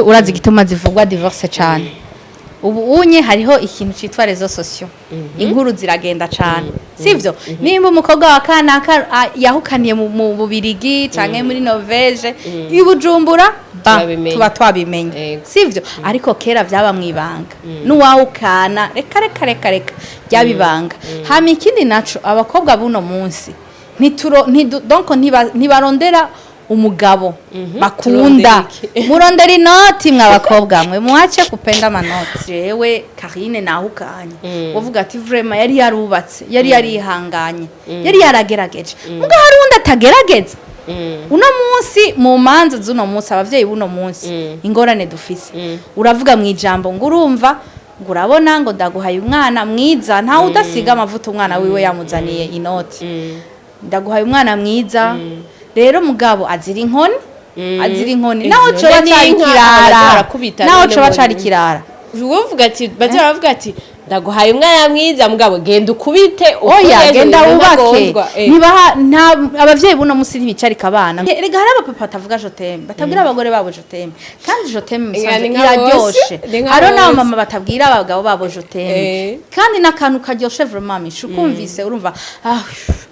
Urazi igituma zivugwa divorce cane ubu unye? Hariho ikintu citwa réseaux sociaux, inkuru ziragenda cane, sivyo? Nimba umukobwa wa kanaka yahukaniye mu Bubirigi canke muri Norvège, i Bujumbura ba Turabimenye. tuba twabimenye. Sivyo? Ariko kera vyaba mwibanga, n'uwahukana reka reka reka reka, byabibanga. Hama ikindi naco, abakobwa buno munsi ntituro donc ntibarondera umugabo bakunda. Turondera iki? Murondera inoti, mw'abakobwa mwe, mwache kupenda amanoti. Jewe Karine nahukanye, uvuga ati vraiment yari yarubatse, yari yarihanganye, yari yaragerageje, muga hari undi atagerageza. Uno munsi mu manza z'uno munsi, abavyeyi b'uno munsi, ingorane dufise, uravuga mu ijambo ngo urumva ngo urabona ngo ndaguhaye umwana mwiza. Ntawe udasiga amavuta umwana wiwe yamuzaniye inoti. Ndaguhaye umwana mwiza rero, mugabo azira inkoni, azira inkoni. Naho None coba ni cari inka, kirara, baza barakubita, naho none coba ngo cari kirara. Uvuga ati, baza baravuga ati ndaguhaye umwana mwiza, mugabo genda ukubite. Oya, ukure genda wubake. intagondwa. Ntibaha nta abavyeyi buno musi ntibicarika abana. Erega hari abapapa batavuga je t'aime, batabwira abagore babo je t'aime, kandi je t'aime Ni musanze nka iraryoshe. bose, ni nka Hariho bose. n'abamama batabwira abagabo babo je t'aime, kandi n'akantu karyoshe vraiment, mishu kumvise urumva ah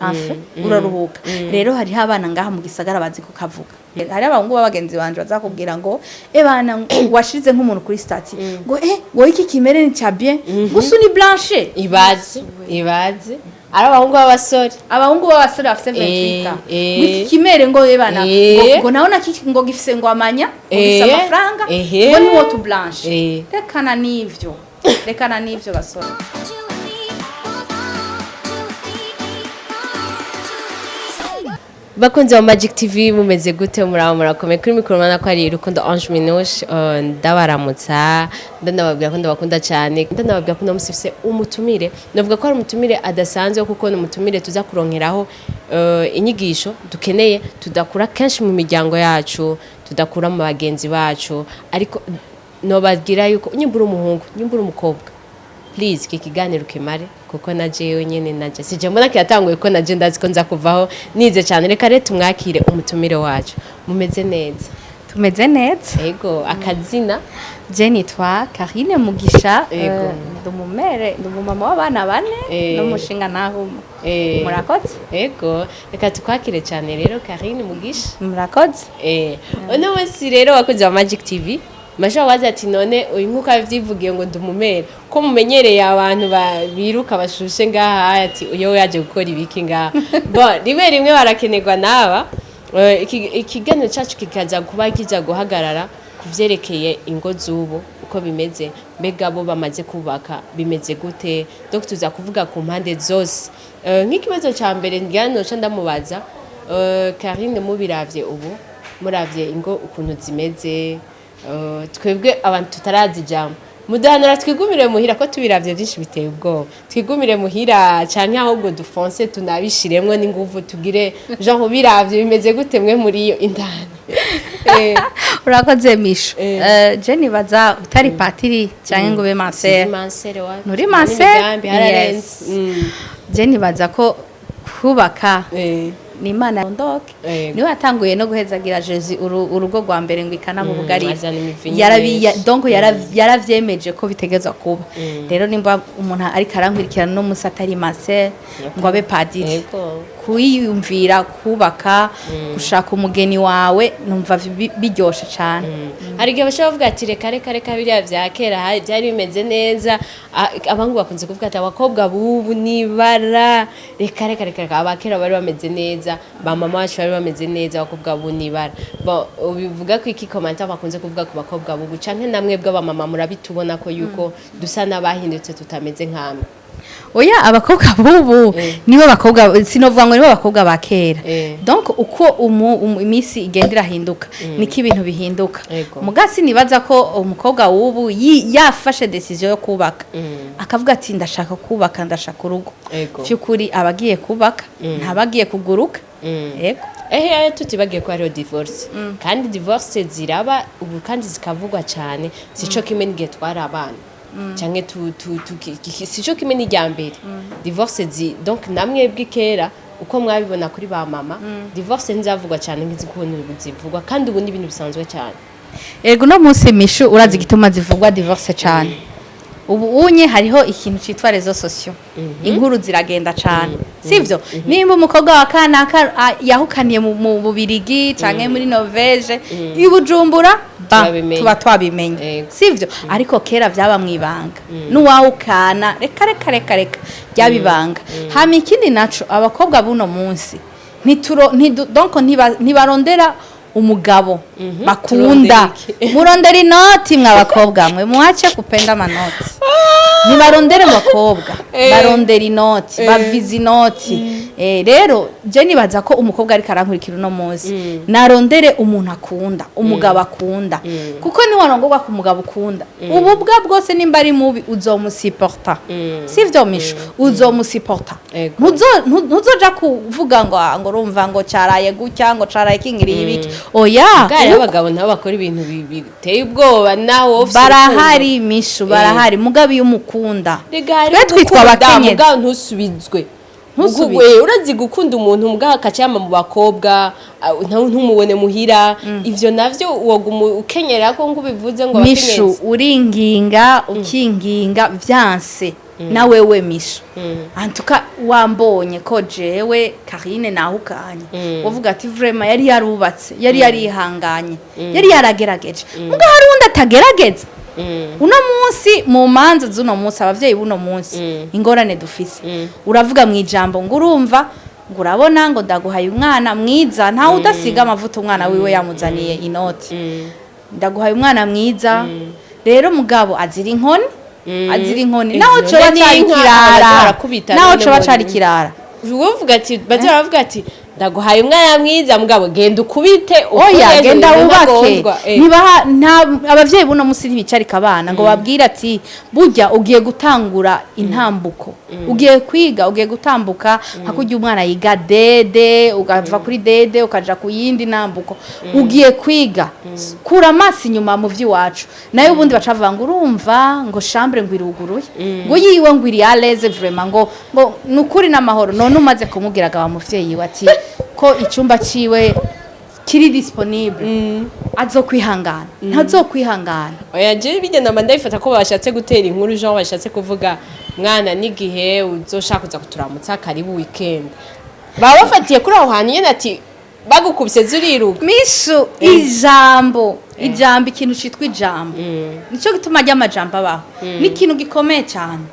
enfin uraruhuka. Rero hariho abana ngaha mu gisagara bazi kukavuga. Hari abahungu b'abagenzi banje bazakubwira ngo ebana washize nk'umuntu kuri statut ngo ngo iki kimere ni ca bien gusa ni blanche. Ibaze, ibaze ari abahungu b'abasore. Abahungu b'abasore bafise 28 ans, ngo iki kimere ngo ebana ngo naona kiki ngo gifise ngo amanya ngo gifise amafaranga ngo ni wo tu blanche. Rekana n'ivyo, rekana n'ivyo basore. 2, 3, 4, 1, 2, 3, 4, 1, 2, 3. Bakunzi ba Magic TV, mumeze gute? Muraba murakomeye? Kuri mikoro mubona ko ari Rukundo Ange Minouche. Ndabaramutsa, ndanababwira ko ndabakunda cyane, ndanababwira ko ndamusifise umutumire. Navuga ko ari umutumire adasanzwe, kuko ni umutumire tuza kuronkeraho inyigisho dukeneye tudakura kenshi mu miryango yacu, tudakura mu bagenzi bacu. Ariko nobabwira yuko nyimba uri umuhungu, nyimba uri umukobwa, please iki kiganiro kimare, kuko na jewe nyene naje sije mbona kiyatanguye, ko naje ndazi ko nza kuvaho nize cyane. Reka rero tumwakire umutumire wacu. Mumeze neza? Tumeze neza. Ego, akazina? Je nitwa Karine Mugisha. Ego. Ndi umumere, ndi umumama w'abana bane n'umushinga naho. Murakoze. Ego, reka tukwakire cyane rero, Karine Mugisha. Murakoze. Uno munsi rero, wakoze wa Magic TV, masha waza ati none uyu nkuko avyivugiye ngo ndumumere, ko mumenyereye abantu biruka bashushe ngaha, ati uyo yaje gukora ibiki ngaha? Bon, rimwe rimwe barakenerwa naba. Ikiganiro cacu kikaza kuba kija guhagarara ku vyerekeye ingo z'ubu uko bimeze, mbega bo bamaze kubaka bimeze gute? Donc tuza kuvuga ku mpande zose. Nk'ikibazo ca mbere ngira noca ndamubaza, Karine, mubiravye ubu, muravye ingo ukuntu zimeze, twebwe abantu tutarazijambo mudahanura twigumire muhira, ko tubiravye byinshi biteye ubwoba, twigumire muhira canke ahubwo dufonce tunabishiremwo n'inguvu, tugire genre biravye bimeze gute mwe muri iyo indani? Urakoze, Misho. Eh. Je nibaza utari patiri cyangwa ngo ube mansere. Mansere wa Nturi mansere? N'imigambi hararenze. Yes. Je nibaza ko kubaka ni Imana ndoke. Niwe yatanguye no guhezagira Jésus urugo rwa mbere ngo ikana mu bugari. Azana imivinyu myinshi. Donc yaravyemeje ko bitegezwa kuba. Rero nimba umuntu ariko arankurikirana no musi atari mansere ngo abe padiri, kwiyumvira kubaka, gushaka umugeni wawe, numva biryoshe cane. Hari igihe bashobora kuvuga ati reka reka reka, biriya vya kera byari bimeze neza. Abahungu bakunze kuvuga ati abakobwa bubu nibara, reka reka reka reka, abakera bari bameze neza, ba mama bacu bari bameze neza, abakobwa bubu nibara. Bon, ubivuga ko iki commentaire bakunze kuvuga ku bakobwa bubu, canke namwe bw'abamama murabitubona ko yuko dusa n'abahindutse, tutameze nkamwe? Oya, abakobwa bubu nibo bakobwa, sinovuga ngo nibo bakobwa ba kera. Donc uko iminsi igenda irahinduka niko ibintu bihinduka. Mugasi nibaza ko umukobwa w'ubu yafashe décision yo kubaka, akavuga ati ndashaka kubaka, ndashaka urugo, vy'ukuri abagiye kubaka, ntabagiye kuguruka. Yego. Ehe, ayo tutibagiye ko hariho divorce, kandi divorce ziraba ubu kandi zikavugwa cyane. Sico kimwe n'igihe twari abana canke tu, tu, tu, sico kimwe n'irya mbere divorce donc namwe bw'ikera uko mwabibona kuri ba mama, divorce ntizavugwa cyane nk'izi ukuntu ubu zivugwa, kandi ubu ni ibintu bisanzwe cyane. Ego, uno munsi, Mishu, urazi igituma zivugwa divorce cane? Ubu unye hariho ikintu citwa réseaux sociaux, inkuru ziragenda cane, sivyo? Nimba umukobwa wa kanaka yahukaniye mu Bubirigi canke muri Norvège, i Bujumbura ba Turabimenye. tuba twabimenye. Sivyo? Ariko kera vyaba mwibanga, n'uwahukana reka reka reka reka, ryabibanga. Hama ikindi naco, abakobwa buno munsi ntituro donc ntibarondera umugabo bakunda. Turondera iki? Murondera inoti, mwa bakobwa mwe, muache kupenda manoti. Ntibarondera abakobwa, barondera inoti, baviza inoti. Rero je nibaza ko umukobwa ariko arankurikira uno munsi narondere umuntu akunda, umugabo akunda, kuko niwarongorwa ku mugabo ukunda, ububwa bwose nimba ari mubi uzomusiporta, sivyo, Mishu? Uzomusiporta. Ntuzoja kuvuga ngo "Ah, ngo urumva ngo caraye gutya, ngo caraye kingiriye ibiki", oya. Bwari abagabo nabo bakora ibintu biteye ubwoba, nawe wowe ufise urukundo. Barahari, Mishu, barahari. Mugabo iyo umukunda, Rega hariho twe twitwa gukunda, abakenyezi. mugabo ntusubizwe. Ntusubizwe. Urazi gukunda umuntu mugabo akacama mu bakobwa, ntumubone muhira, ivyo navyo woguma ukenyera ko ngo ubivuze ngo Mishu, abakenyezi. uringinga, ukinginga, vyanse na wewe, Mishu, antuka wambonye ko jewe Karine nahukanye, uvuga ati vraiment yari yarubatse, yari yarihanganye, yari yaragerageje. Muga hari undi atagerageza. Uno munsi mu manza z'uno munsi, abavyeyi b'uno munsi, ingorane dufise, uravuga mu ijambo ngo urumva ngo urabona ngo ndaguhaye umwana mwiza. Ntawe udasiga amavuta umwana wiwe yamuzaniye inoti. Ndaguhaye umwana mwiza rero, mugabo azira inkoni, azira inkoni. Naho None coba ni cari inka, kirara, abaza barakubita, naho none coba ngo cari kirara. Uvuga ati, baza baravuga ati ndaguhaye umwana mwiza, mugabo genda ukubite. Oya, ukure genda wubake. intagondwa. Ntibaha nta abavyeyi buno musi ntibicarika abana ngo babwire ati burya ugiye gutangura intambuko, ugiye kwiga, ugiye gutambuka nka kurya umwana yiga dede, ukava kuri dede ukaja ku yindi ntambuko, ugiye kwiga, kura amaso inyuma mu vy'iwacu. Nayo ubundi baca bavuga ngo urumva ngo chambre ngo iruguruye, ngo yiwe ngo iri à l'aise vraiment, ngo nukuri n'amahoro. None umaze kumubwira wa muvyeyi we ati ko icyumba ciwe kiri disponible, azokwihangana? Ntazokwihangana. Oya, je bijya namba ndabifata ko bashatse gutera inkuru, Jean, bashatse kuvuga mwana n'igihe uzoshaka kuza kuturamutsa, karibu weekend, baba bafatiye kuri aho hantu nyene ati bagukubise zuriruka. Mishu, ijambo, ijambo, ikintu citwa ijambo, nico gituma ajya amajambo abaho. Ni ikintu gikomeye cyane,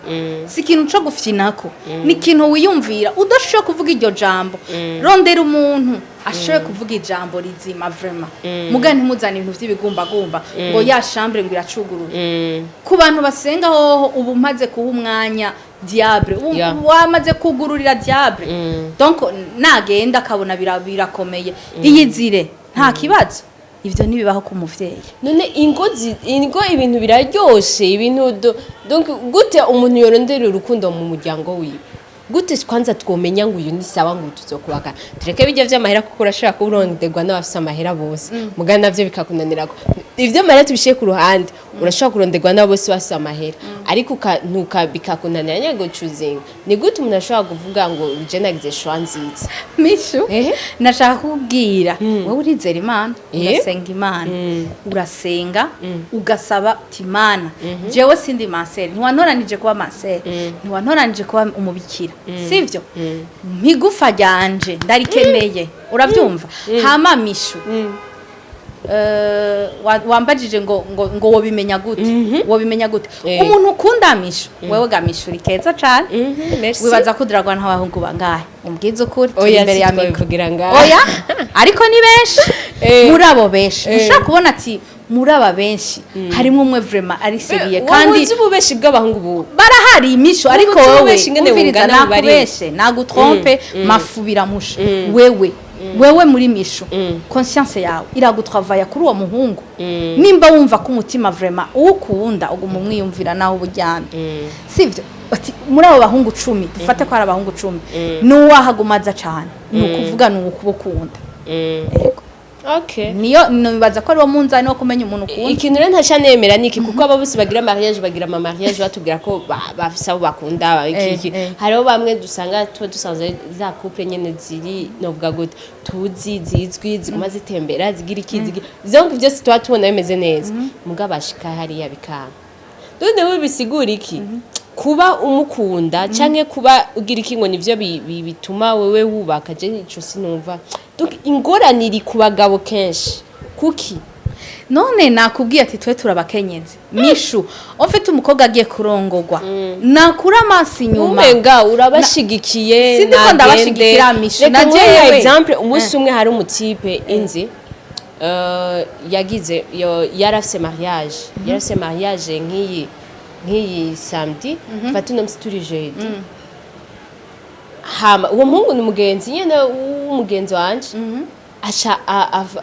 si ikintu co gufyinako, ni ikintu wiyumvira. Udashoboye kuvuga iryo jambo, rondera umuntu ashoboye kuvuga ijambo rizima vraiment. Muga ntimuzane ibintu vy'ibigumbagumba ngo ya chambre ngo iracuguruye. Ku bantu basenga hoho, ubu umaze kuha umwanya diable, ubu wamaze kugururira diable. Donc nagenda akabona birakomeye, iyizire, nta kibazo. Ivyo ntibibaho ku muvyeyi. None ingo ingo ibintu biraryoshe, ibintu donc gute umuntu yorondera urukundo mu muryango wiwe? Gute kwanza twomenya ngo uyu ni sawa, ngo tuzokubaka? Tureke bijya vy'amahera, kuko urashobora kuba uronderwa n'abafise amahera bose, mugana navyo bikakunanira. Ivy'amahera tubishiye ku ruhande, urashobora kuronderwa n'abo bose bafise amahera, ariko ntuka bikakunanira nyine gucuzinga. Ni gute umuntu ashobora kuvuga ngo je nagize choix nziza? Mishu, Ehe. nashaka kubwira wowe, urizera Imana, urasenga Imana, urasenga ugasaba uti Imana, jewe sindi manseri, ntiwantoranije kuba manseri, ntiwantoranije kuba umubikira, sivyo? Mpigufa ryanje ndarikeneye, uravyumva? Hama Mishu, wambajije ngo wobimenya gute, wobimenya gute? Umuntu ukunda, Mishu, wewe ga Mishu, uri keza cane. Merci. Wibaza ko udragwa n'abahungu bangahe? Umbwize ukuri, turi Oya, imbere ya micro. sitwabivugira ngaha. Oya, ariko ni benshi. Muri abo benshi, ushobora kubona ati muri aba benshi harimo umwe vraiment ari sérieux. Kandi kandi uzi ububeshi bw'abahungu ubu. Barahari, Misho, ariko Ubu wowe ububeshi ingene umviriza, bungana bubari. Nakubeshe, nagutrompe, mafu biramusha. Wewe, wewe muri Misho, conscience yawe iragutravaya kuri uwo muhungu. Nimba wumva ko umutima vraiment uwukunda, uguma umwiyumvira nawe uburyamye, sivyo? Ati muri abo bahungu 10, dufate ko ari abahungu 10, n'uwahagumaza cane, ni ukuvuga ni ukubukunda. Yego. Niyo nibaza ko ari wo munzani wo kumenya umuntu ukunda. Ikintu rero ntaca nemera niki, kuko abo bose bagira mariage, bagira ama mariage batubwira ko bafise abo bakunda, iki iki. Hariho bamwe dusanga tuba dusanzwe za couple nyene ziri, novuga gute, tuzi zizwi, ziguma zitembera, zigira iki, zigira donc vyose tuba tubona bimeze neza, mugabo bashika hariya bikanga. None we bisigura iki? Kuba umukunda canke kuba ugira iki ngo nivyo bituma wewe wubaka? Je ico sinumva. Donc ingorane iri ku bagabo kenshi, kuki? None nakubwiye ati twe turabakenyezi, Mishu. Ufite umukobwa agiye kurongogwa, nakura amaso inyuma. Umenga urabashigikiye. Sindiko nagende. ndabashigikira, Mishu, Reka na nguhe jewe. exemple. Umunsi umwe hari umutipe inzi, yagize yarafise mariage, yarafise mariage nk'iyi samedi, fata uno musi turi jeudi. Hama uwo muhungu ni umugenzi nyene w'umugenzi wanje, aca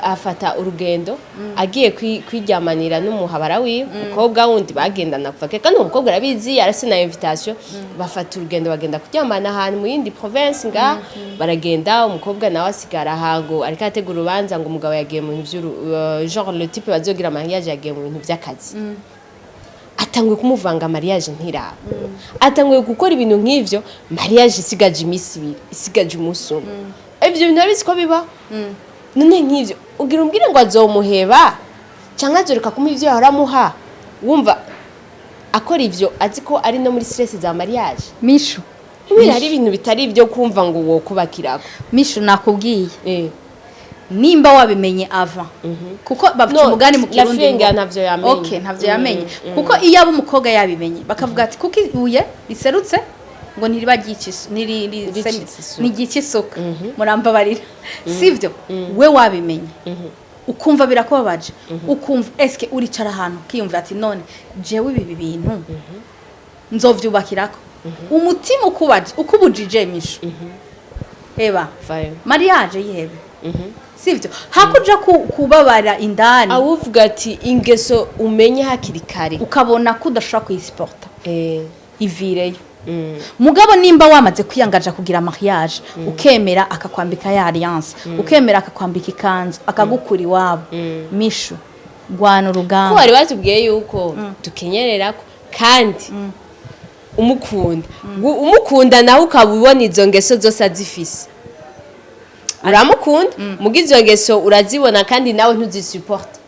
afata urugendo agiye kwiryamanira n'umuhabara wiwe, umukobwa wundi bagendana kuva kera, kandi uwo mukobwa arabizi, yarase na invitation. Bafata urugendo bagenda kuryamana ahantu mu yindi province nga baragenda, umukobwa nawe asigara aha ngo ariko arategura urubanza, ngo umugabo yagiye mu bintu genre le type bazogira mariage yagiye mu bintu vy'akazi. Atanguye kumuvanga, mariage ntiraba, atanguye gukora ibintu nk'ivyo, mariage isigaje iminsi 2, isigaje umunsi umwe. Ivyo bintu urabizi ko biba. None nk'ivyo ugira umbwire ngo azomuheba canke azoreka kumuha ivyo yahora amuha, wumva akora ivyo azi ko ari no muri stress za mariage? Mishu. Kubera hari ibintu bitari ibyo kumva ngo wokubakirako. Mishu, nakubwiye, nimba wabimenye ava, kuko bavuga No, umugani mu Kirundi la fille ntavyo yamenye. Okay, ntavyo yamenye, kuko iyo aba umukobwa yabimenye bakavuga ati kuko ibuye riserutse ngo ntiriba Ricitse isuka. Ntigica isuka, murambabarira, sivyo? We wabimenye ukumva birakubabaje, ukumva eske uricara ahantu ukiyumvira ati none jewe ibi bintu nzovyubakirako? Umutima ukubaje, ukubujije, Mishu, eba Vayo. mariage yihebe, sivyo? Hakuja kubabara indani. Awuvuga ati ingeso umenye hakiri kare, ukabona ko udashobora kuyisiporta, ivireyo. Mugabo nimba wamaze kwiyangaja kugira mariage, ukemera akakwambika ya alliance, ukemera akakwambika ikanzu, akagukura iwabo, Mishu, gwana ko urugamba. Wari watubwiye yuko dukenyerera ko kandi umukunda. Umukunda nawe ukaba ubona izo ngeso zose azifise, uramukunda, muga izo ngeso urazibona kandi nawe ntuzisuporte,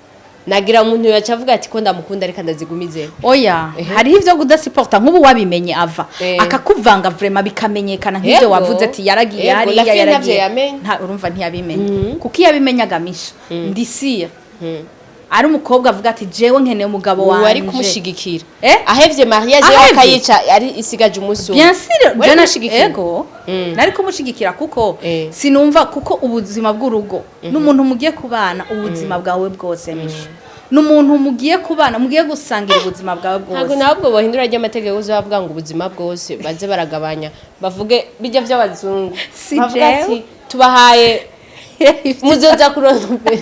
nagira umuntu yaca avuga ati ko ndamukunda, reka ndazigumize. Oya, hariho ivyo kudasiporta. Nk'ubu wabimenye ava, akakuvanga vraiment, bikamenyekana nk'ivyo wavuze ati yaragiye hariya, La fille ntavyo yaragiye. yamenye. Urumva ntiyabimenye, kuko iyo abimenyaga, Misha, ndisira ari umukobwa avuga ati jewe nkeneye umugabo ubu wanje. ari kumushigikira. Eh? Ahevye mariage Ahevye. akayica ari isigaje umunsi umwe. Bien sûr. Wari Jana kumushigikira? Ego, nari kumushigikira, kuko sinumva, kuko ubuzima bw'urugo n'umuntu mugiye kubana ubuzima bwawe bwose, Misha, n'umuntu mugiye kubana, mugiye gusangira ubuzima bwawe Ntabwo bwose. nabwo bohindura ry'amategeko bavuga ngo ubuzima bwose, baze baragabanya, bavuge bijya by'abazungu, Si bavuga jewe. ati tubahaye, muzoza kuronka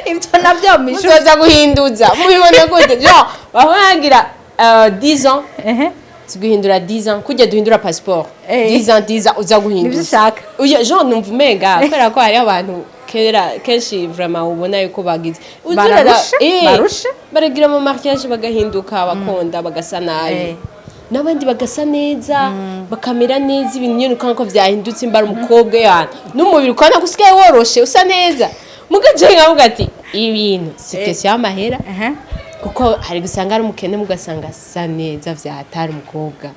Ibyo nabyo, Misha. Muzoza guhinduza, mubibona gute? Jo bahangira 10 ans, tuguhindura 10 ans kujya duhindura passeport. 10 ans, 10 ans uza guhinduza. Nibyo ushaka. Uya jo numva umenga kubera ko hariho abantu kera kenshi vraiment ubona yuko bagize. Uza Bararusha, barusha. Baragira mu mariage bagahinduka, bakonda, bagasa nabi, n'abandi bagasa neza, bakamera neza, ibintu nyine ukabona ko vyahindutse, imbara umukobwa yana n'umubiri ukabona ko usigaye woroshe, usa neza. Muga je nkavuga ati ibintu si question y'amahera, kuko hari gusanga ari umukene mugasanga asa neza vyatari umukobwa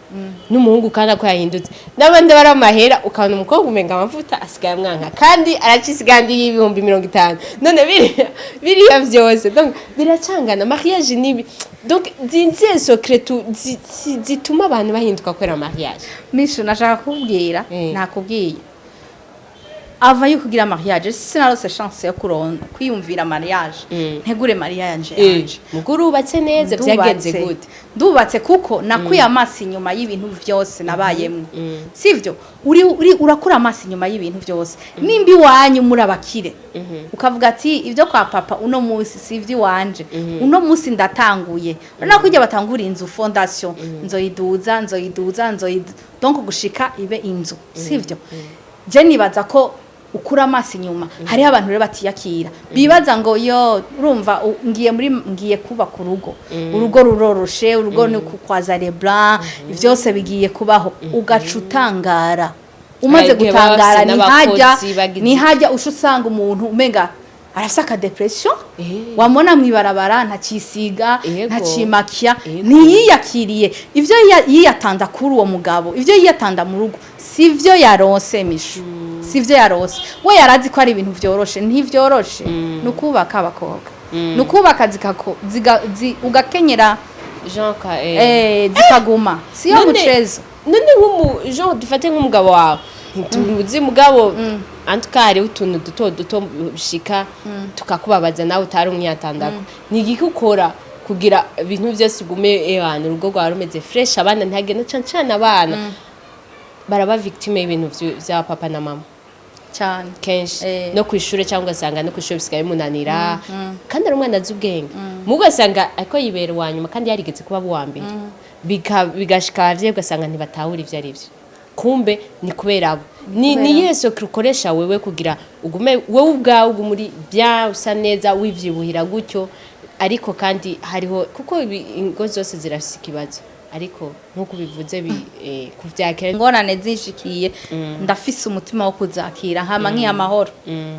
n'umuhungu kandi ako yahindutse, n'abandi bari amahera ukabona umukobwa umenga amavuta asigaye amwanka kandi aracisigaye andi y'50,000. None biriya vyose donc biracangana. Mariage nibi, donc zinziye secret zituma abantu bahinduka kubera mariage. Mishu, nashaka kukubwira, nakubwiye ava yo kugira mariage, sinarose chance yo kuron kwiyumvira mariage, ntegure mariage yanje. Muguru ubatse neza, vyagenze gute? Ndubatse kuko nakuye amaso inyuma y'ibintu vyose nabayemwo, sivyo? Uri urakura amaso inyuma y'ibintu vyose. Nimba iwanyu muri abakire, ukavuga ati ibyo kwa papa uno munsi si ivy'iwanje, uno munsi ndatanguye. Urabona ko ijya batangura inzu, fondation, nzoyiduza, nzoyiduza, nzoyiduza, donc gushika ibe inzu, sivyo? Je nibaza ko Ukura amaso inyuma. Hariho abantu rero batiyakira, bibaza ngo yo urumva ngiye muri, ngiye kubaka urugo, urugo ruroroshe, urugo ni kukwaza les blancs, byose bigiye kubaho, ugaca utangara. Umaze Hari igihe baba gutangara, bafise ni hajya n'abakozi bagize ni hajya usha usanga umuntu umenga arafise aka dépression, wamubona mw'ibarabara ntacisiga, ntacimakiya, ntiyiyakiriye. Ivyo yiyatanda kuri uwo mugabo, ivyo yiyatanda mu rugo, sivyo yaronse. Mishu, sivyo yaronse. We yarazi ko ari ibintu vyoroshe, ntivyoroshe. Ni ukubaka abakobwa, ni ukubaka ugakenyera Jean ka zikaguma, siyo muchezo. None nk'umu Jean, dufate nk'umugabo wawe, ntituzi mugabo, en tout cas hariho utuntu duto duto bishika tukakubabaza, nawe utari umwiyatandako. Ni igiki ukora kugira ibintu byose ugume ebana, urugo rwawe rumeze fresh, abana ntihagende, cane cane abana baraba victime y'ibintu vya papa na mama Cyane. kenshi, no kw'ishure, cyangwa ugasanga no kw'ishure bisigaye bimunanira, kandi ari umwana azi ubwenge, mugo ugasanga ariko yibera uwa nyuma kandi yarigeze kuba uwa mbere. Bigashika abavyeyi ugasanga ntibatahura ivyo ari vyo, kumbe ni kubera abo. Ni iyihe soko ukoresha wewe kugira ugume wewe ubwawe ugume uri bien, usa neza, wivyibuhira gutyo? Ariko kandi hariho kuko ingo zose zirafise ikibazo, ariko nk'uko ubivuze kuvyakira. Ingorane zinshikiye, ndafise umutima wo kuzakira, hama nkiha amahoro.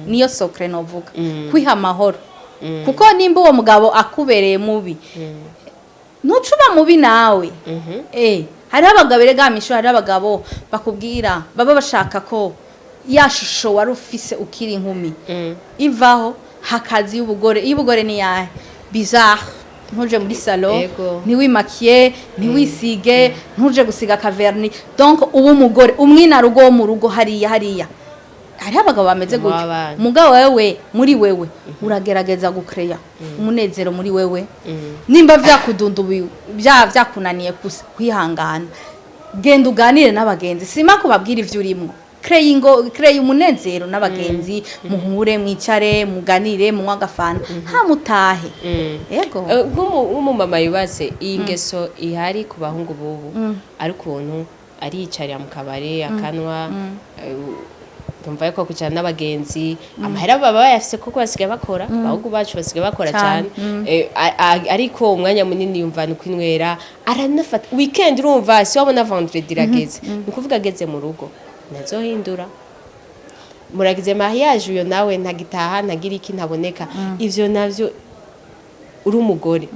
Niyo secret novuga, kwiha amahoro, kuko nimba uwo mugabo akubereye mubi, ntucuba mubi nawe. Hariho abagabo erega misho, hariho abagabo bakubwira baba bashaka ko ya shusho wari ufise ukiri inkumi ivaho, hakazi y'ubugore. Iy'ubugore ni yahe? Bizarre, ntuje muri salon, ntiwimakiye, ntiwisige, ntuje gusiga aka vernis, donc uba umugore umwinarugo wo mu rugo hariya hariya. Hariho abagabo bameze gutyo. W'abana. Mugabo wewe, muri wewe uragerageza gukereya umunezero muri wewe. Nimba vyakudundubi, vyakunaniye kwihangana, genda uganire n'abagenzi. Sima kubabwira ivyo urimwo, kreye ingo, kreye umunezero n'abagenzi, muhure, mwicare, muganire, munywa agafanta, hamutahe. Yego. Nk'umumama yubatse, iyi ngeso ihari ku bahungu bubu, ari ukuntu ariyicarira mu kabare akanwa, ndumva yuko kwicara n'abagenzi, amahera baba bayafise kuko basigaye bakora, abahungu bacu basigaye bakora Cane. cyane. Ariko umwanya munini yumva ni kwinywera, aranafata weekend, urumva si wabona vendredi irageze, ni ukuvuga ageze mu rugo ntazohindura. Muragize mariage, uyo nawe ntagitaha, ntagira iki, ntaboneka. Ivyo navyo uri umugore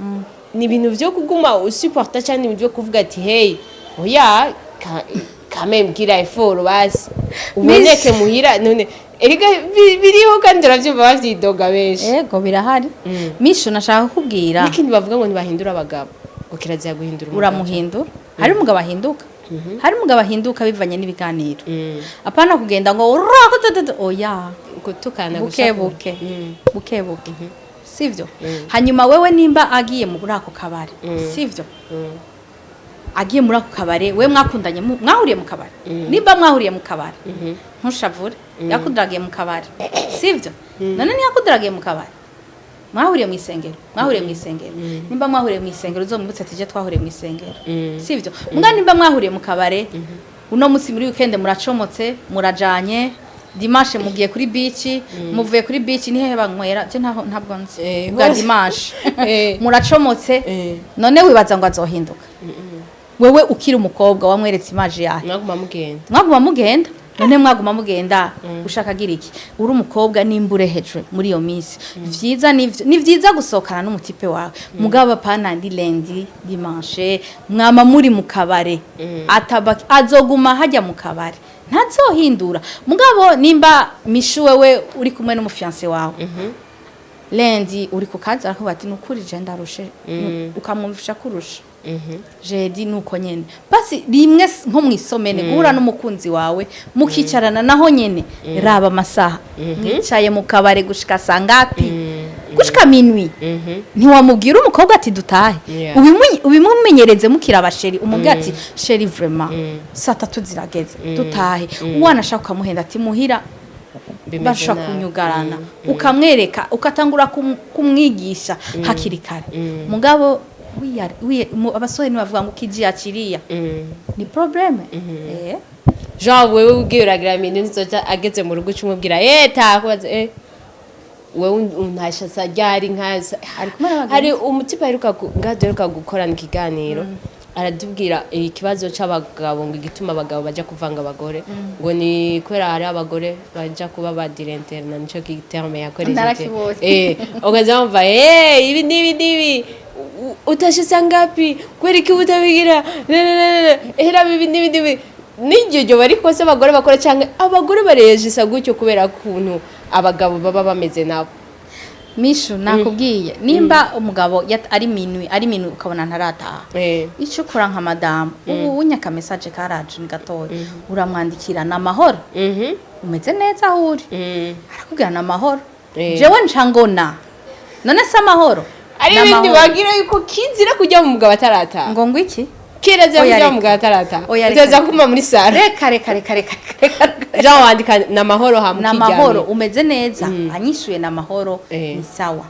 ni ibintu vyo kuguma usupporta cyane, ibintu vyo kuvuga ati: "Hey, oya, kame mbwira effort basi uboneke muhira." None erega biriho kandi uravyumva bavyidoga benshi. Yego, birahari misho, nashaka kukubwira. N'ikindi bavuga ngo ntibahindura abagabo, ngo kirazira guhindura umugabo. Uramuhindura. Hari umugabo ahinduka, hari umugabo ahinduka bivanye n'ibiganiro, apana kugenda ngo urakotototo, oya. Gutukana. Buke Gushaka- buke, buke buke, sivyo? Hanyuma wewe nimba agiye muri ako kabare, sivyo, agiye muri ako kabare, we mwakundanye, mwahuriye mu kabare, nimba mwahuriye mu kabare, ntushavure, yakudaragiye mu kabare, sivyo? None ntiyakudaragiye mu kabare, mwahuriye mu isengero, mwahuriye mu isengero. Nimba mwahuriye mu isengero, uzomwibutse ati: "Je twahuriye mu isengero," sivyo? Mbwa nimba mwahuriye mu kabare, uno munsi muri weekend muracomotse, murajanye, dimanche mugiye kuri beach, muvuye kuri beach, ni hehe banywera? Je ntaho, ntabwo nzi. Bwa Hose. dimanche muracomotse. None wibaza ngo azohinduka? Wewe ukiri umukobwa wamweretse image yawe. Mwaguma mugenda. Mwaguma mugenda. None mwaguma mugenda ushaka agira iki? Uri umukobwa, nimba urehejwe muri iyo minsi, vyiza ni vyiza gusohokana n'umu type wawe, mugabo apana ndi lundi, dimanche mwama muri mu kabare. Ataba azoguma hajya mu kabare, ntazohindura. Mugabo nimba mishu wewe uri kumwe n'umu fiancé wawe, lundi uri ku kazi, arakubwira ati: "Nukuri je ndarushe," ukamwumvisha kurusha. Jeudi nuko nyene, basi rimwe nko mwisomene guhura n'umukunzi wawe mukicarana, naho nyene raba amasaha mwicaye mu kabare gushika sangapi, gushika minuit. Ntiwamubwira umukobwa ati: "Dutahe." Ubimumenyereze mukiri aba chéri, umubwira ati: "Chéri, vraiment saa 3 zirageze, dutahe." Uwanashaka ukamuhenda ati: "Muhira Bimeze bashobora nabi. kunyugarana." Ukamwereka, ukatangura kumwigisha hakiri kare. Mugabo abasore ntibavuga ngo ukijiyakiriya, ni problème. Genre wewe ugiye uragira minuit, nzoja ageze mu rugo ucumubwira takubaza wewe untasha sa ryari nka Ari kumwe n'abagenzi. Hari umutipe aheruka ngaho duheruka gukorana ikiganiro, aratubwira ikibazo c'abagabo, ngo igituma abagabo baja kuvanga abagore ngo ni kubera hari abagore baja kuba ba directeur, na nico terme yakoresheje. Narakibonye. Ukaza wumva ibi n'ibi n'ibi, utashe saa ngapi, kubera iki utabigira? Ne, ne, ne, ne, ehera ibi n'ibi n'ibi. N'iryo ryo bari kose abagore bakora, canke abagore barejisa gutyo kubera kuntu abagabo baba bameze nabo. Mishu, nakubwiye, nimba umugabo ari minuit, ari minuit, ukabona ntarataha, icyo ukora nka madamu ubu unyaka message karaje ni gatoya, uramwandikira: "Ni amahoro? Umeze neza aho uri?" Arakubwira: "Ni amahoro." Jewe nca ngona: "None se amahoro?" Ari Ni ibindi amahoro. bagira yuko kizira kujya mu mugabo atarataha. Ngo iki? Kirazira Oya, kujya mu reka. mugabo atarataha. Oya, reka, Utaza reka. kuma muri saro. Reka, reka, reka, reka, reka, reka. Jean wandika ni amahoro hamwe. Ni amahoro, umeze neza? Anyishuye ni amahoro, ni sawa.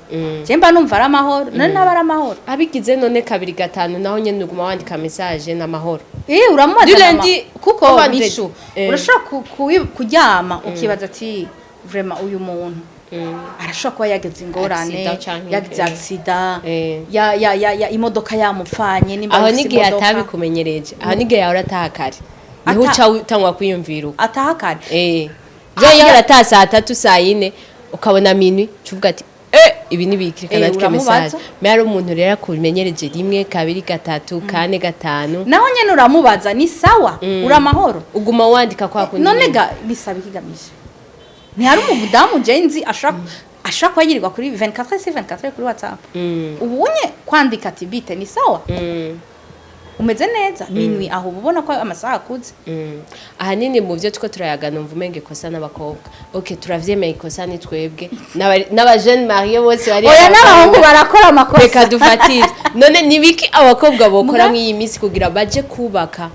Je mba numva ari amahoro, none ntaba ari amahoro? Abigize none kabiri, gatanu, naho nyene uguma wandika message ni amahoro. Uramubaza. Du lundi Kuko au vendredi. Mishu, urashobora kuryama ukibaza ati: "Vraiment uyu muntu arashobora kuba yagize ingorane." Accident canke Yagize accident, ya imodoka yamupfanye, nimba Aho afise n'igihe imodoka. atabikumenyereje, aho n'igihe yahora ataha kare, niho uca utangwa kwiyumvira uko. Ataha kare. Je yahora ataha saa 3, saa 4, ukabona minuit, ucuvuga ati: "Ibi nibiki, reka nandike Uramubaza. message." Mais hari umuntu rero akumenyereje rimwe, kabiri, gatatu, kane, gatanu. Naho nyene uramubaza: "Ni sawa, uri amahoro?" Uguma wandika kwa kundi None nyene. ga bisaba ikigamije, ntihari umudamu je nzi ashaka kuba yirirwa kuri 24 sur 24 kuri WhatsApp. Ubu unye kwandika ati: "Bite, ni sawa, umeze neza?" Minuit, aho uba ubona ko amasaha akuze. Ahanini mu byo two turayaga, numva umenga ikosa n'abakobwa. Okay, turavyemeye, ikosa ni twebwe n'aba jeunes mariés bose bari. Oya, n'abahungu barakora amakosa. Reka dufatire. None nibiki abakobwa bokora Muga- mw'iyi minsi kugira baje kubaka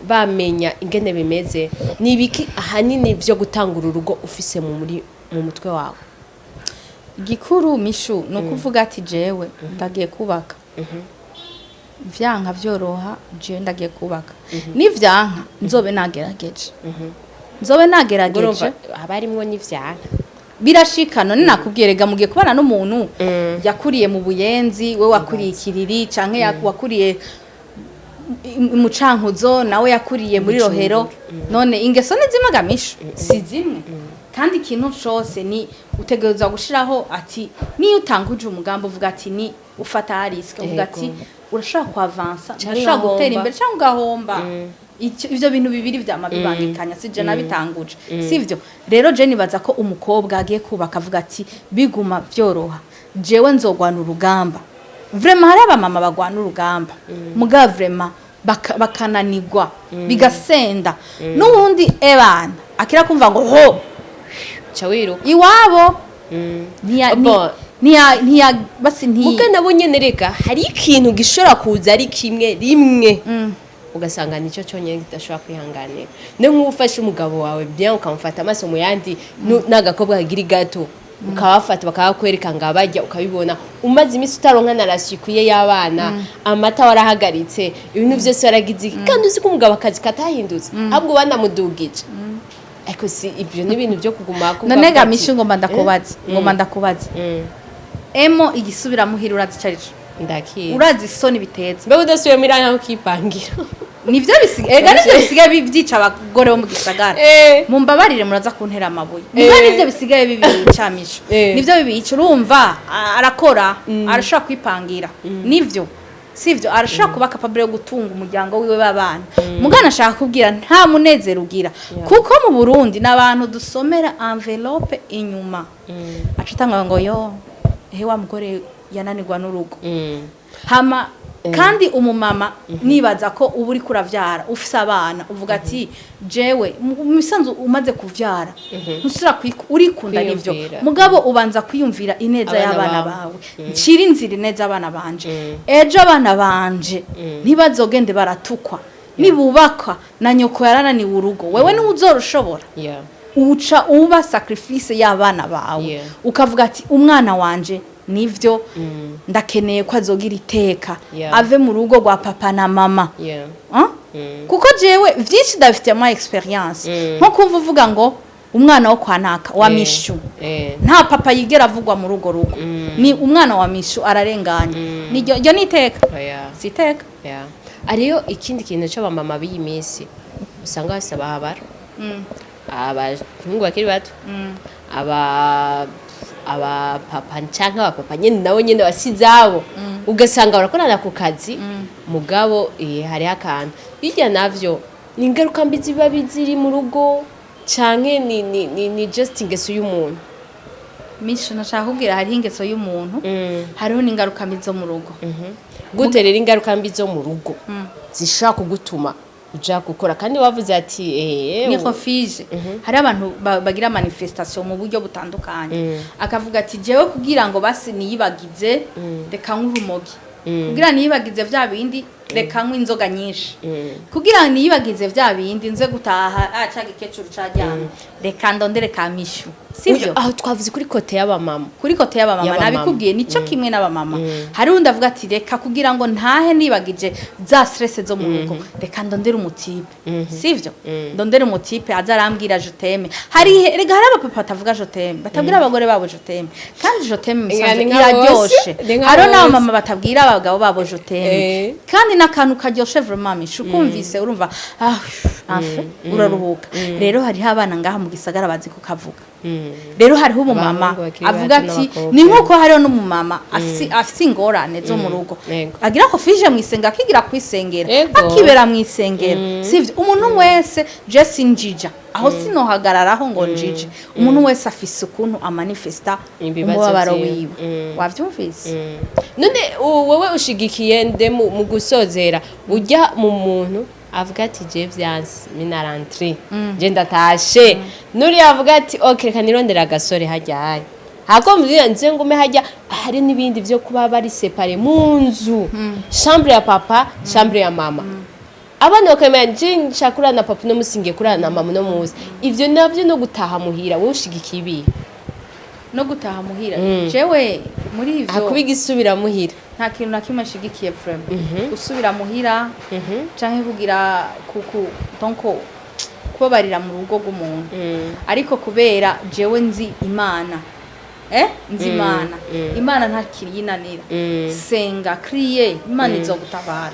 bamenya ingene bimeze? Nibiki ahanini vyo gutangura urugo ufise mu mutwe wawe? Igikuru, Mishu, ni ukuvuga ati: "Jewe ndagiye kubaka, vyanka vyoroha, jewe ndagiye kubaka, nivyanka nzobe nagerageje, nzobe nagerageje." Urumva haba harimwo n'ivyanka. Birashika. None nakubwiye rega, mugiye kubana n'umuntu yakuriye mu Buyenzi, we wakuriye ikiriri, canke wakuriye mu Cankuzo, nawe yakuriye muri Rohero. None ingeso ni zimwe gamisho? Si zimwe. Kandi ikintu cose ni utegerezwa gushiraho ati niyo utanguje umugambi, uvuga ati ni ufata risque, uvuga ati urashobora kuavansa, Canke urashobora gutera ugahomba. imbere cyangwa ugahomba. Ivyo bintu bibiri vyama bibangikanya, sije nabitanguje, sivyo? Rero je nibaza ko umukobwa agiye kubaka avuga ati: "Biguma vyoroha, jewe nzogwana urugamba." Vraiment hari abamama bagwana urugamba, muga vraiment bakananigwa, bigasenda n'uwundi ebana akira kumva ngo ho Ca wiruka. Iwabo ntiya Bon. ntiya basi nti Muga nabo nyene reka, hari ikintu gishobora kuza ari kimwe rimwe, ugasanga nicyo cyonyine kidashobora kwihanganira. No nk'ubu ufashe umugabo wawe bien, ukamufata amaso mu yandi, n'agakobwa kagira gato, ukabafata bakabakwereka ngo abajya, ukabibona umaze iminsi utaronka na ration ikwiye y'abana, amata warahagaritse, ibintu byose waragize iki, kandi uzi ko umugabo akazi katahindutse, ahubwo banamudugije. Ariko si ibyo ni ibintu byo kuguma kuvuga None ga ati, Mishu, ngomba ndakubaze, ngomba ndakubaze. Emo igisubiramuhira urazi ico arico? Ndakizi. Urazi isoni biteza? Mbega udasubiye muri aho ukipangira? Nivyo bisigaye, ega nivyo bisigaye byica abagore bo mu gisagara. Mumbabarire, muraza kuntera amabuye. Muga nivyo bisigaye bibica, Mishu. Nivyo bibica. Urumva arakora, arashobora kwipangira, nivyo sivyo? Arashobora kuba capable yo gutunga umuryango wiwe w'abana, mugana ashaka kubwira nta munezero ugira, kuko mu Burundi n'abantu dusomera enveloppe inyuma, aca atanga ngo: "Yo ehe, wa mugore yananirwa n'urugo." Hama kandi umumama nibaza ko uba uriko uravyara ufise abana, uvuga ati: "Jewe mu misanzu umaze kuvyara ntusubira urikunda." Nivyo. Kwiyumvira. Mugabo ubanza kwiyumvira ineza Abana y'abana bawe. bawe. Ncira inzira ineza abana banje, ejo abana banje ntibazogende baratukwa nibubakwa na nyoko yarananiwe urugo, wewe niwe uzorushobora. Uca uba sacrifice y'abana bawe. Ukavuga ati: "Umwana wanje, nivyo, ndakeneye ko azogira iteka, ave mu rugo rwa papa na mama." Kuko jewe vyinshi ndabifitiye ama expérience, nko kumva uvuga ngo umwana wo kwa naka wa Mishu, nta papa yigera avugwa muri urwo rugo, ni umwana wa Mishu ararenganye. Niryo ryo ni iteka? Oya. Si iteka. Yeah. Ariyo ikindi kintu c'abamama b'iyi minsi usanga basaba habara abahungu bakiri bato, aba papa canke abapapa nyene nabo nyene basize abo, ugasanga barakorana ku kazi, mugabo hariho akantu hirya. Navyo ni ingaruka mbi ziba ziri mu rugo canke ni just ingeso y'umuntu? Mishu, nashaka kubwira, hariho ingeso y'umuntu, hariho n'ingaruka mbi zo mu rugo. Gute rero ingaruka mbi zo mu rugo zishobora kugutuma uja gukora kandi wavuze ati Ni refuge. Hari abantu bagira manifestation mu buryo butandukanye, akavuga ati: "Jewe kugira ngo basi niyibagize, reka nk'urumogi, kugira niyibagize vya bindi, reka nkwe inzoga nyinshi, kugira niyibagize vya bindi, nze gutaha ca gikecuru caryamye, reka ndondere ka Mishu." Sivyo? Aho twavuze kuri côté y'abamama. Kuri côté y'abamama. Y'abamama. Nabikubwiye, nico kimwe n'abamama. Hari undi avuga ati: "Reka kugira ngo ntahe nibagije za stress zo mu rugo, reka ndondere umu type." Sivyo? "Ndondere umu type aza arambwira je t'aime." Hari, rega hari abapapa batavuga je t'aime, batabwira abagore babo je t'aime, kandi je t'aime Ega, musanzwe ni nka bose. iraryoshe. Ni nka Hariho bose. n'abamama batabwira abagabo babo je t'aime, kandi n'akantu karyoshe vraiment, Mishu, kumvise urumva ah enfin uraruhuka. Rero hariho abana ngaha mu gisagara bazi kukavuga. Rero hariho umumama Abahungu bakiri avuga bato ati n'abakobwa. Ni nk'uko hariho n'umumama afise ingorane zo mu rugo, agira ko fije mu isengero, akigira kwisengera, akibera mu isengero. Sivyo? Umuntu wese, je sinjija aho, sinohagararaho ngo njije. Umuntu wese afise ukuntu amanifesta ibibazo umubabaro vyiwe. wiwe. Wavyumvise? None wowe ushigikiye nde mu gusozera? Ujya mu muntu avuga ati: "Je vyanse, mina rentre, je ndatashe," nuriya avuga ati: "Okay, reka nirondera agasore hajya hajya hako mvira nze ngume hajya." Hari n'ibindi vyo kuba bari séparés mu nzu, chambre ya papa, chambre ya mama, abana bakamenya: "Je nshaka kurara na papa uno musi, ngiye kurara na mama uno musi." Ivyo navyo no gutaha muhira, wowe ushigikiye ibihe? No gutaha muhira, jewe muri ivyo Hakuba igisubira muhira. Nta kintu na kimwe nshigikiye vraiment, gusubira muhira canke kugira kuku, donc kubabarira mu rugo rw'umuntu. Ariko kubera jewe nzi Imana, nzi Imana, Imana ntakiriyinanira. Senga, kriye, Imana izogutabara.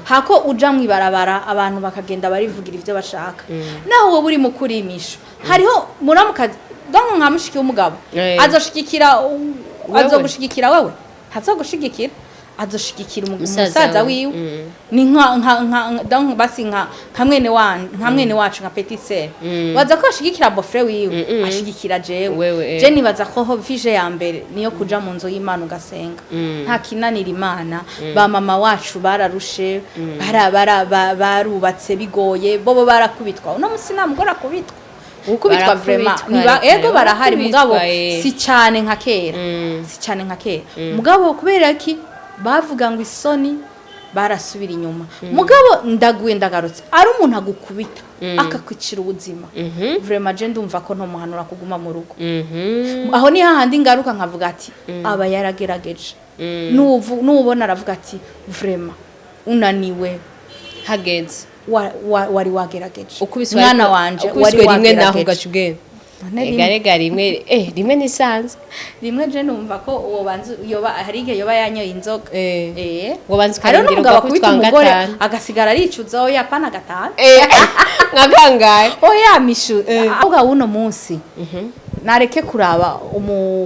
Hako uja mwibarabara, abantu bakagenda barivugira ivyo bashaka, naho wowe uri mu kurimisha. Hariho muramukazi, donc nka mushiki w'umugabo, azoshigikira Wewe. Azogushigikira wewe? Ntazogushigikira, azoshigikira Musaza umusaza we. wiwe. Ni nka donc basi nka mwene wa nka mwene wacu, nka petite sœur, waza ko ashigikira beau-frère wiwe, ashigikira jewe. Wewe, eh. Je nibaza ko ho fije ya mbere niyo kuja mu nzu y'Imana ugasenga. Nta kinanira Imana. Ba mama wacu bararushe, bara bara barubatse bigoye, bobo barakubitwa. Uno musi nta mugore akubitwa, gukubitwa vraiment. Barakubitwa, Niba reka, ego barahari, mugabo barakubitwa, eh. si cyane nka kera, si cyane nka kera. Mugabo kubera ki bavuga ngo isoni, barasubira inyuma. Mugabo ndaguye ndagarutse, ari umuntu agukubita akakwicira ubuzima, vraiment je ndumva ko ntomuhanura kuguma mu rugo. Aho ni hahandi ngaruka nkavuga ati aba yaragerageje. Nubona aravuga ati: "Vraiment unaniwe," Hageze wari wagerageje. Ukubiswe Mwana ariko- wanje, wari ukubiswe rimwe naho wagerageje. ugaca ugenda. None Ega rega rimwe nisanzwe. Rimwe je numva ko uwo banzu yoba hari igihe yoba yanyoye inzoga. Ngo banze Hariho ukarindira n'umugabo ugakubitwa akubita umugore nka gatanu. agasigara aricuza. Oya, pana gatanu. Nka kangahe? Oya Mishu, ahubwo uno munsi nareke kuraba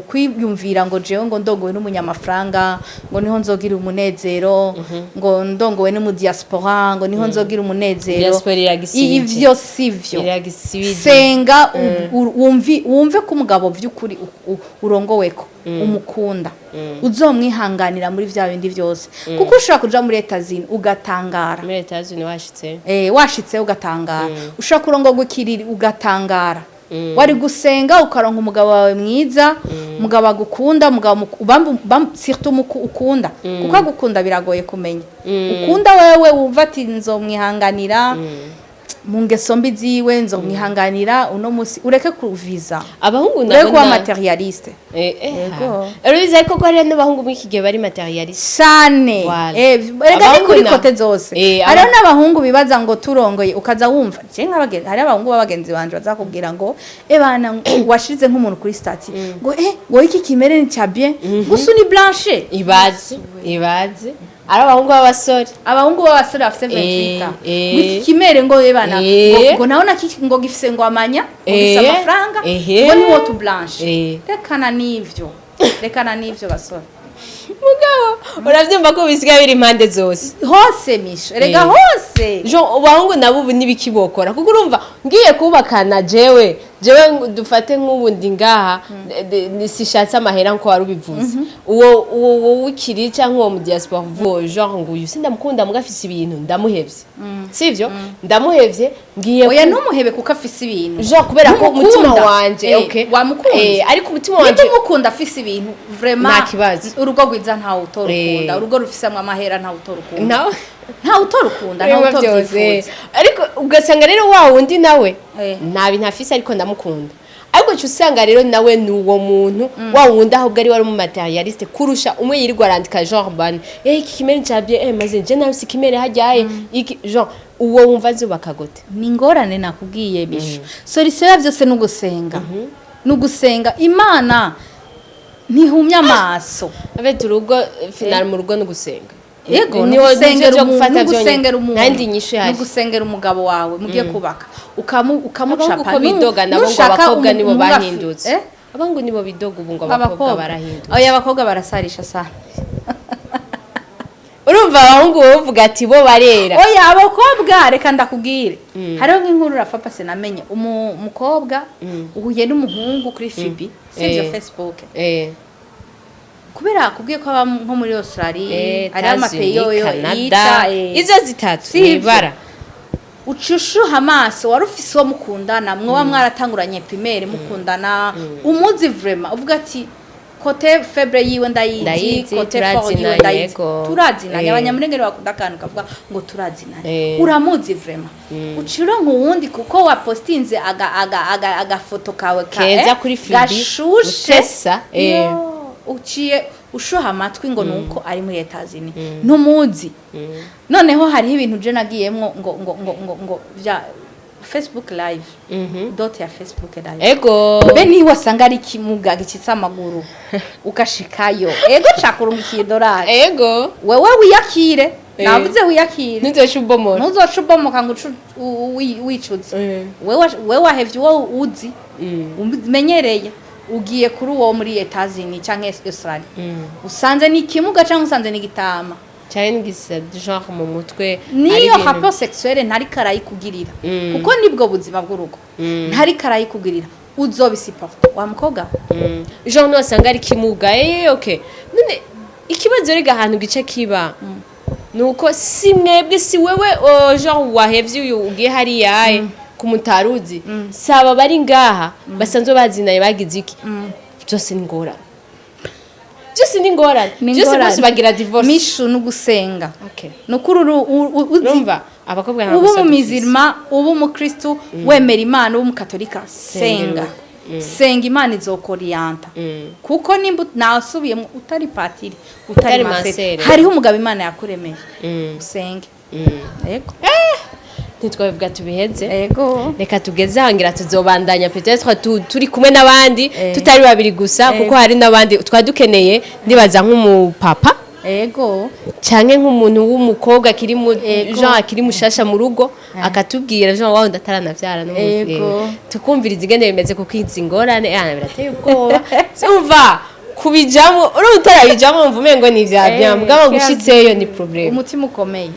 kwiyumvira ngo jewe ngo ndongowe n'umunyamafaranga ngo niho nzogira umunezero, ngo ndongowe n'umudiaspora ngo niho nzogira umunezero. Diaspora iragisibije. Ivyo sivyo. Iragisibije. Senga, wumve ko umugabo vy'ukuri urongoweko umukunda, uzomwihanganira muri vya bindi vyose, kuko ushobora kuja muri Etazini ugatangara. Muri Leta Zunze washitse. Washitse ugatangara. Ushobora kurongorwa ikiriri ugatangara. Wari gusenga ukaronka umugabo wawe mwiza, umugabo agukunda, umugabo surtout ukunda, kuko agukunda biragoye kumenya ukunda wewe, wumva ati nzomwihanganira. Mu ngeso mbi ziwe nzomwihanganira uno musi. Ureke kuviza, Abahungu ureke nabo kuba matérialiste. Yego. Urabizi ariko ko hariho n'abahungu muri iki gihe bari matérialiste. Cane. Voilà. Erega ni Abahungu kuri côté zose. Hariho n'abahungu bibaza ngo turongoye, ukaza wumva je nk'abagenzi, hariho abahungu b'abagenzi banje bazakubwira ngo ebana, washize nk'umuntu kuri statut ngo ngo iki kimere ni ca bien gusa ni blanche. Ibaze, ibaze ari abahungu b'abasore. Abahungu b'abasore bafite 28 ans, ngo iki kimere, ngo ebana, ngo naona kiki, ngo gifise, ngo amanya, ngo gifise amafaranga, ngo ni wotu blanche. Rekana n'ivyo, rekana n'ivyo basore. Mugabo uravyumva ko bisigaye biri impande zose. Hose misho, erega hose. Jo, abahungu nabo ubu ntibikibokora, kuko urumva ngiye kubakana jewe dufate nk'ubu ndi ngaha, sishatse amahera nko wari ubivuze, uwo w'ikiri cyangwa uwo mu diaspora uvuga genre ngo uyu sindamukunda, muga afise ibintu, ndamuhevye, sivyo? Ndamuhevye, ngiye Oya, ntumuhebe kuko afise ibintu. Genre kubera ko umutima Numukunda. wanje okay. Wamukunze. Ariko umutima wanje Niba umukunda afise ibintu, vraiment, Nta kibazo. urugo rwiza ntawe utorukunda. Urugo rufisemwo amahera ntawe utorukunda. Nawe Ntawe utorukunda, ntawe birimo byose. utovyifuza. Ariko ugasanga rero wa wundi nawe nta bintu afise, ariko ndamukunda, ariko uca usanga rero nawe ni uwo muntu wa wundi ahubwo ari wari umu matérialiste kurusha umwe yirirwa arandika genre bane iki kimere ca bien, maze je nafise ikimere hajyaye iki, genre uwo wumva azubaka gute? Ni ingorane nakubwiye bisho. Solution ya byose ni ugusenga, ni ugusenga. Imana ntihumye amaso. Abe urugo final mu rugo ni ugusenga. Yego, ni Niho ugusengera nivyo vyo umuntu, gufata ni ugusengera vyonyene. umuntu, Nta yindi nyishu ni ihari. ugusengera umugabo wawe mugiye kubaka, ukamucapa. Abahungu uko bidoga nabo ngo Nushaka abakobwa nibo umuhungu bahindutse. Eh? Abahungu nibo bidoga ubu ngo abakobwa Abakobwa barahindutse. Oya, abakobwa barasarisha sana. Urumva abahungu bavuga ati bo barera. Oya, abakobwa, reka ndakubwire, hariho nk'inkuru rafa pase namenye, umukobwa uhuye n'umuhungu kuri FB, sivyo? Facebook. Kubera akubwiye ko aba nko muri Australia, hariho États-Unis, ama pays yoyo Canada, yica, izo zitatu. Sivyo? Nibara. Ucushuha amaso, wari ufise uwo mukundana, mwoba mwaratanguranye primaire mukundana, umuzi vraiment, uvuga ati côté faible yiwe ndayizi, Ndayizi, côté fort yiwe turazinanye, ndayizi, yego. turazinanye. Abanyamurengere bakunda akantu kavuga ngo turazinanye. Uramuzi vraiment, ucira uwundi kuko wapostinze aga agafoto kawe ka Keza kuri FB, gashushe. utesa, Yo, uciye ushuha amatwi ngo nuko ari muri Etazini, ntumuzi. Noneho hariho ibintu je nagiyemwo ngo vya Facebook live, dot ya Facebook live. Be niba wasanga ari ikimuga gicitse amaguru, ugashikayo, ego, cakurungikiye idolari, wewe wiyakire. Navuze wiyakire. Ntuzoce ubomora. Ntuzoca ubomoka ngo uce wicuze. Wewe wahevye uwo uzi, umenyereye, ugiye kuri uwo muri Etazini canke Australia, usanze ni ikimuga canke usanze ni igitama. Cyane n'igisa genre mu mutwe hari Niyo rapport sexuelle ntariko arayikugirira, kuko nibwo buzima bw'urugo, ntariko arayikugirira, uzobisupporta wa mukobwa we? Genre nusanga ari kimuga, okay, none ikibazo rega ahantu gice kiba nuko si mwebwe, si wewe, genre wahevye uyu ugiye hariya kumutaruzi, saba bari ngaha basanzwe bazinaye, bagize iki, byose ni ingorane, byose ni ingorane. Ni Byose ingorane. bose bagira divorce. Mishu, n'ugusenga. Nukuri uzi Urumva abakobwa nta uba gusa dufise. umumizirima, uba umukristu, wemera Imana, uba umukatolika, senga, senga, Imana izokoriyanta. Kuko nimba nasubiyemo, utari patiri, utari Utari masere, masere. hariho umugabo Imana yakuremeye, usenge. Yego. Ntitwabivuga tubiheze. Yego. Reka tugeze ahangira, tuzobandanya peut-être turi kumwe n'abandi, tutari babiri gusa, kuko hari n'abandi twari dukeneye, ndibaza nk'umupapa canke nk'umuntu w'umukobwa akiri mu genre akiri mushasha mu rugo, akatubwira genre wawe ndataranavyara tukumviriza ingene bimeze, kuko izi ngorane birateye ubwoba. Umva kubijamwo, uri utarabijamwo wumva umengo ni ivya bien, mugabo gushitseyo ni problème. Umutima ukomeye.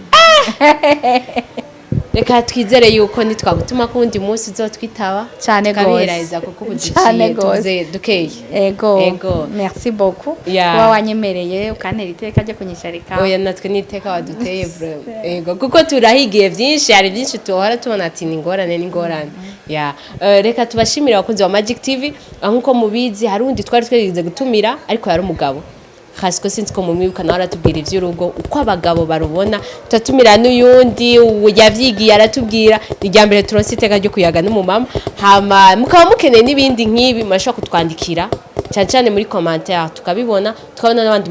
Reka twizere yuko nitwagutuma ko uwundi munsi uzotwitaba, Cane gose. tukabiheraheza, kuko ubu Cane duciye gose. tuvuze dukeye. Ego. Ego. Merci beaucoup kuba wanyemereye ukantera iteka ryo kunyisharika. Oya, natwe n'iteka waduteye vraiment, ego, kuko turahigiye byinshi, hari byinshi tuhora tubona ati ni ingorane, ni ingorane ya. Reka tubashimire abakunzi ba Magic TV. Nkuko mubizi, hari undi twari twigeze gutumira ariko yari umugabo. Hasiko sinzi ko mumwibuka, nawe aratubwira ivy'urugo uko abagabo barubona. Turatumira n'uyundi yavyigiye, aratubwira. Ni irya mbere turonse iteka ryo kuyaga n'umumama. Hama mukaba mukeneye n'ibindi nk'ibi, murashobora kutwandikira cyane cyane muri commentaire, tukabibona, tukabona n'abandi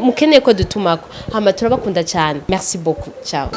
mukeneye ko dutumako. Hama turabakunda cyane, merci beaucoup, ciao.